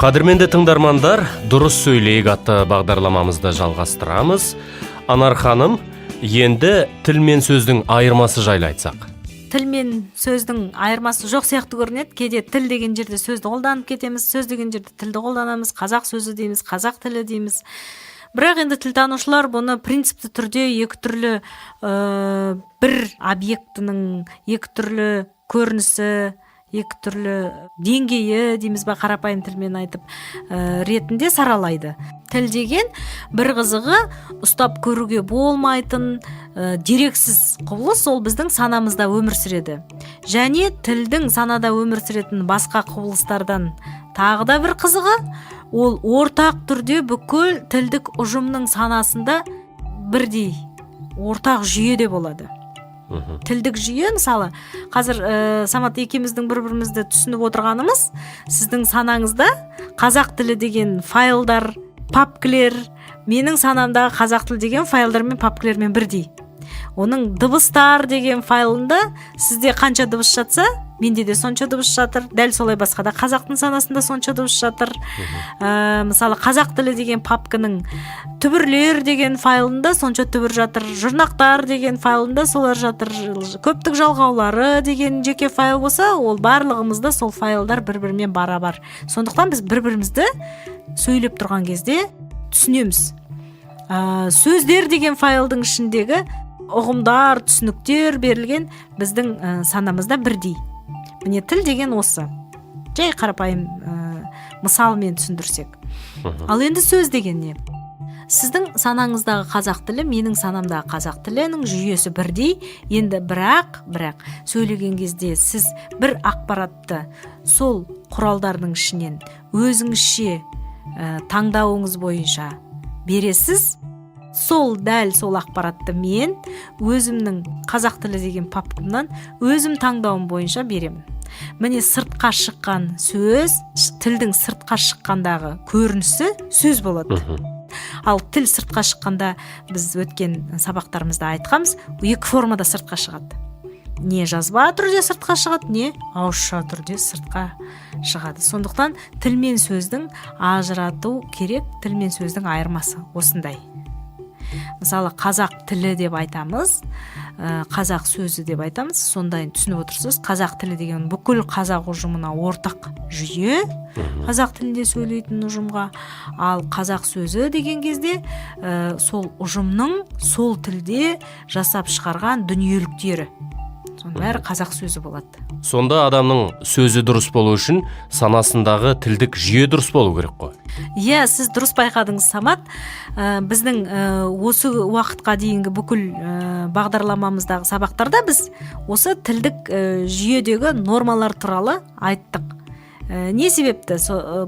Қадірменді тыңдармандар, «Дұрыс сөйлейік» атты бағдарламамызды жалғастырамыз. Анар ханым, енді тіл мен сөздің айырмасы жайлы айтсақ. Тіл мен сөздің айырмасы жоқ сияқты көрінеді. Кейде тіл деген жерде сөзді қолданып кетеміз, сөз деген жерде тілді қолданамыз. Қазақ сөзі дейміз, қазақ тілі дейміз. Бірақ енді тілтанушылар бұны принципті түрде екі түрлі, бір объектінің екі түрлі көрінісі, екі түрлі деңгейі дейміз ба, қарапайым тілмен айтып, ретінде саралайды. Тіл деген бір қызығы, ұстап көруге болмайтын, дерексіз құбылыс. Ол біздің санамызда өмір сүреді. Және тілдің санада өмір сүретін басқа құбылыстардан тағы да бір қызығы, ол ортақ түрде бүкіл тілдік ұжымның санасында бірдей ортақ жүйеде болады. Тілдік жүйе, мысалы, қазір, Самат екеуміздің бір бірімізді түсініп отырғанымыз, сіздің санаңызда қазақ тілі деген файлдар, папкілер менің санамдағы қазақ тілі деген файлдар мен папкілермен бірдей. Оның дыбыстар деген файлында сізде қанша дыбыс жатса, менде де сонша дыбыс жатыр. Дәл солай басқа да қазақтың санасында сонша дыбыс жатыр. Мысалы, қазақ тілі деген папканың түбірлер деген файлында сонша түбір жатыр, жұрнақтар деген файлында солар жатыр, көптік жалғаулары деген жеке файл болса, ол барлығымызда сол файлдар бір бірімен барабар. Сондықтан біз бір бірімізді сөйлеп тұрған кезде түсінеміз. Сөздер деген файлдың ішіндегі ұғымдар, түсініктер берілген біздің санамызда бірдей. Міне, тіл деген осы, жай қарапайым мысалмен түсіндірсек. Ал енді сөз деген не? Сіздің санаңыздағы қазақ тілі, менің санамдағы қазақ тілінің жүйесі бірдей енді. Бірақ сөйлеген кезде сіз бір ақпаратты сол құралдардың ішінен өзіңізше, таңдауыңыз бойынша бересіз. Сол, дәл сол ақпаратты мен өзімнің қазақ тілі деген папкамнан өзім таңдауым бойынша беремін. Міне, сыртқа шыққан сөз, тілдің сыртқа шыққандағы көрінісі сөз болады. Ал тіл сыртқа шыққанда, біз өткен сабақтарымызда айтқанбыз, екі формада сыртқа шығады: не жазба түрде сыртқа шығады, не ауызша түрде сыртқа шығады. Сондықтан тіл мен сөздің ажырату керек. Тіл мен сөздің айырмасы осындай. Мысалы, қазақ тілі деп айтамыз, қазақ сөзі деп айтамыз. Сондайын түсініп отырсыз. Қазақ тілі деген бүкіл қазақ ұжымына ортақ жүйе, қазақ тілінде сөйлейтін ұжымға. Ал қазақ сөзі деген кезде, сол ұжымның сол тілде жасап шығарған дүниеліктері, соның бәрі қазақ сөзі болады. Сонда адамның сөзі дұрыс болу үшін санасындағы тілдік жүйе дұрыс болу керек қой? Иә, сіз дұрыс байқадыңыз, Самат. Біздің осы уақытқа дейінгі бүкіл бағдарламамыздағы сабақтарда біз осы тілдік жүйедегі нормалар туралы айттық. Не себепті?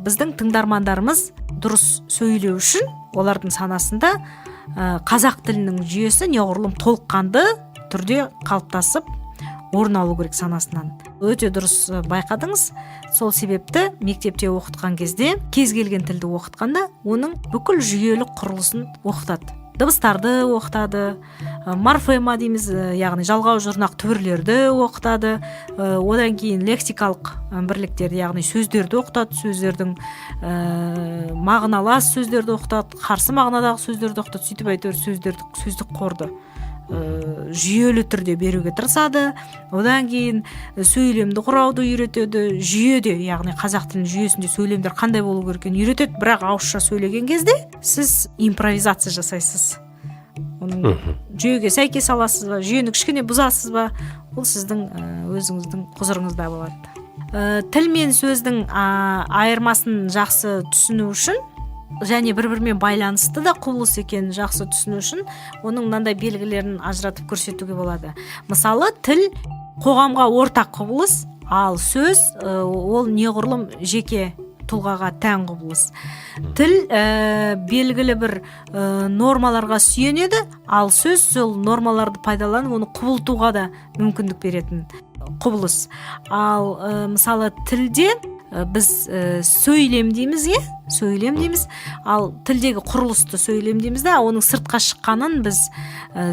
Біздің тыңдармандарымыз дұрыс сөйлеу үшін олардың санасында қазақ тілінің жүйесі неғұрлым толыққанды түрде қалыптасып, орын алу керек санасынан. Өте дұрыс байқадыңыз. Сол себепті мектепте оқытқан кезде, кез келген тілді оқытқанда, оның бүкіл жүйелік құрылысын оқытады: дыбыстарды оқытады, морфема дейміз, яғни жалғау, жұрнақ, түбірлерді оқытады, одан кейін лексикалық бірліктерді, яғни сөздерді оқытады, сөздердің мағыналас сөздерді оқытады, қарсы мағынадағы сөздерді оқытады. Сөйтіп, әйтеуір, сөздерді, сөздік қорды жүйелі түрде беруге тырысады. Одан кейін сөйлемді құрауды үйретеді жүйеде, яғни қазақ тілінің жүйесінде сөйлемдер қандай болу керек екенін үйретеді. Бірақ ауызша сөйлеген кезде сіз импровизация жасайсыз. Оның жүйеге сәйкес аласыз ба, жүйені кішкене бұзасыз ба, ол сіздің, өзіңіздің құзырыңызда болады. Тіл мен сөздің айырмасын жақсы түсіну үшін және бір бірімен байланысты да құбылыс екенін жақсы түсіну үшін оның мынандай белгілерін ажыратып көрсетуге болады. Мысалы, тіл қоғамға ортақ құбылыс, ал сөз, ол неғұрлым жеке тұлғаға тән құбылыс. Тіл белгілі бір нормаларға сүйенеді, ал сөз сол нормаларды пайдаланып, оны құбылтуға да мүмкіндік беретін құбылыс. Ал мысалы, тілде біз сөйлем дейміз, иә, сөйлем дейміз. Ал тілдегі құрылысты сөйлем дейміз да, оның сыртқа шыққанын біз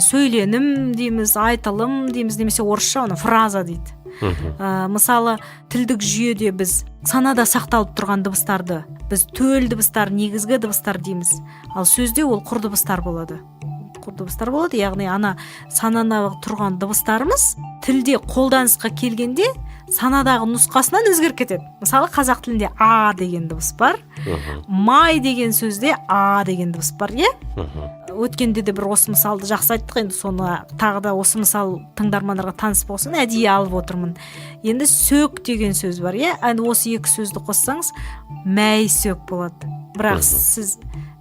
сөйленім дейміз, айтылым дейміз немесе орысша оны фраза дейді. Мысалы, тілдік жүйеде біз санада сақталып тұрған дыбыстарды біз төл дыбыстар, негізгі дыбыстар дейміз. Ал сөзде ол құр дыбыстар болады. Құр дыбыстар болады, яғни ана санадағы тұрған дыбыстарымыз тілде қолданысқа келгенде санадағы нұсқасынан өзгеріп кетеді. Мысалы, қазақ тілінде а деген дыбыс бар, май деген сөзде а деген дыбыс бар, иә. Өткенде де бір осы мысалды жақсы айттық, енді соны тағы да осы мысал тыңдармандарға таныс болсын, әдейі алып отырмын. Енді сөк деген сөз бар, иә. Енді осы екі сөзді қоссаңыз, мәй сөк болады. Бірақ сіз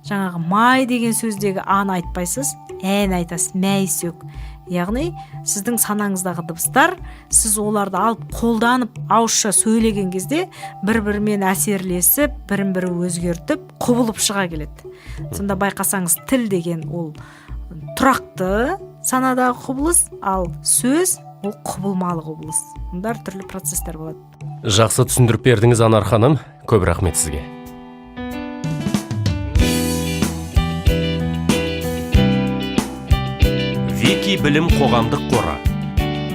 жаңағы май деген сөздегі аны айтпайсыз, ән айтасыз, мәй сөк. Яғни сіздің санаңыздағы дыбыстар, сіз оларды алып қолданып ауызша сөйлеген кезде бір бірімен әсерлесіп, бірін бірі өзгертіп, құбылып шыға келеді. Сонда байқасаңыз, тіл деген ол тұрақты санадағы құбылыс, ал сөз ол құбылмалы құбылыс. Мұнда әртүрлі процесстер болады. Жақсы түсіндіріп бердіңіз, Анар ханым, көп рахмет сізге. Вики білім қоғамдық қоры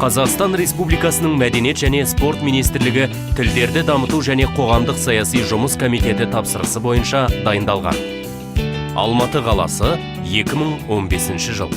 Қазақстан Республикасының Мәдениет және спорт министрлігі Тілдерді дамыту және қоғамдық саяси жұмыс комитеті тапсырысы бойынша дайындалған. Алматы қаласы, 2015 жыл.